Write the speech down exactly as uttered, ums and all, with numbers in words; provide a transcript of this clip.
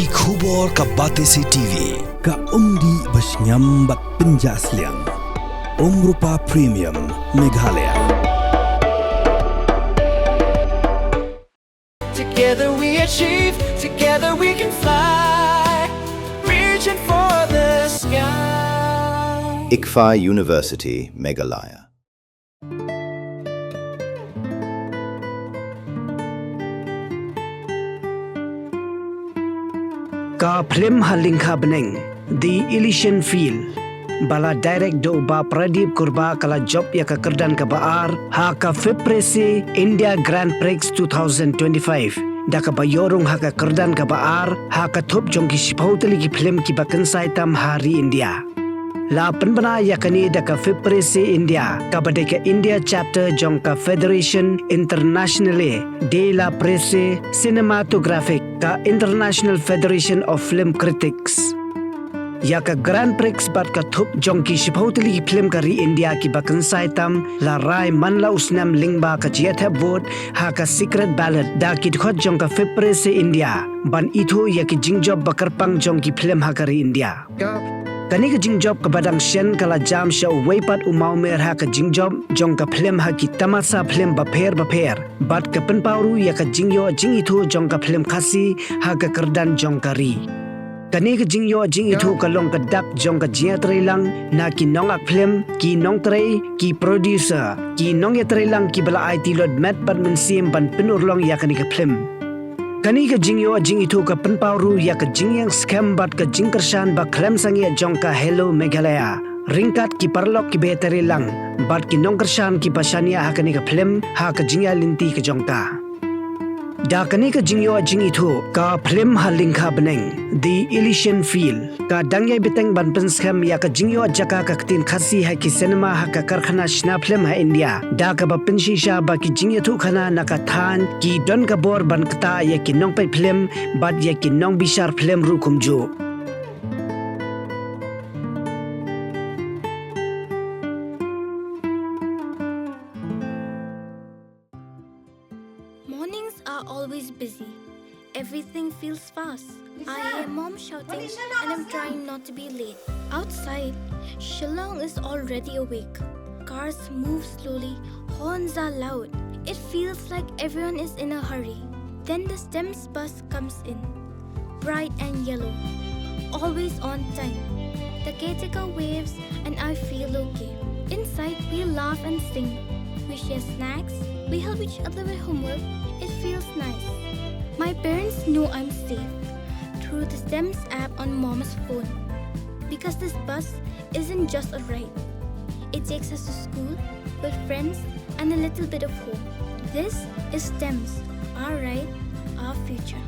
Ki khubor ka Batesi T V, ka umdih ba shngiam bad pynjah sliang. Umrupa Premium, Meghalaya. Together we achieve, together we can fly. Reaching for the sky. ICFAI University, Meghalaya. Ka phlim ha lyngkha bneng, The Elysian Field, ba la direct da u Bah Pradip Kurbah, ka la jop ïa ka kyrdan kaba ar ha ka FIPRESCE India Grand Prix two thousand twenty-five, da kaba ïoh rung ha ka kyrdan kaba ar ha ka thup jong ki shiphew tylli ki phlim kiba kynsai tam ha ri India. La pynbna ïa kane da ka FIPRESCE India, kaba dei ka India chapter jong ka Fédération Internationale de la Presse Cinématographique, ka International Federation of Film Critics. Ïa ka Grand Prix bad ka thup jong ki shiphew tylli ki phlim ka ri India kiba kynsai tam la rai man la u snem lyngba ka jingïathep vote ha ka secret ballot da ki dkhot jong ka FIPRESCE India, ban ithuh ïa ki jingjop ba kyrpang jong ki phlim ha ka ri India. Kane ka jingjop kaba dang shen ka la jam sha uwei pat u mawmer ha ka jingjop jong ka phlim ha ki tamasa phlim bapher bapher, bad ka pynpaw ruh ïa ka jingïoh jingithuh jong ka phlim Khasi ha ka kyrdan jong ka ri. Kane ka jingïoh jingithuh ka long ka dak jong ka jingïatreilang na ki nongak phlim, ki nongtrei, ki producer, ki nongïatreilang kiba la aiti lut met bad mynsiem ban pynurlong ïa kane ka phlim. Kane ka jingïoh jingithuh ka pynpaw ruh ïa ka jingïeng skhem bad ka jingkyrshan ba khlem sangeh jong ka Hello Meghalaya, ryngkat ki paralok kiba ïatreilang bad ki nongkyrshan kiba shaniah ha kane ka phlim ha ka jingïaid lynti ka jong ka. Da kane ka jingïoh jingithuh, ka phlim ha lyngkha bneng, The Elysian Field, ka dang ïai bteng ban pynskhem ïa ka jingïoh jaka ka ktien Khasi ha ki cinema ha ka karkhana shna phlim ha India, da kaba pynshisha ba ki jingïathuhkhana na ka thaiñ ki don ka bor ban ktah ïa ki nongpeit phlim bad ïa ki nongbishar phlim ruh kumjuh. Mornings are always busy. Everything feels fast. I hear mom shouting and I'm trying not to be late. Outside, Shillong is already awake. Cars move slowly, horns are loud. It feels like everyone is in a hurry. Then the STEMS bus comes in. Bright and yellow. Always on time. The caretaker waves and I feel okay. Inside, we laugh and sing. We share snacks. We help each other with homework. It feels nice. My parents know I'm safe through the STEMS app on mom's phone. Because this bus isn't just a ride. It takes us to school, with friends, and a little bit of home. This is STEMS, our ride, our future.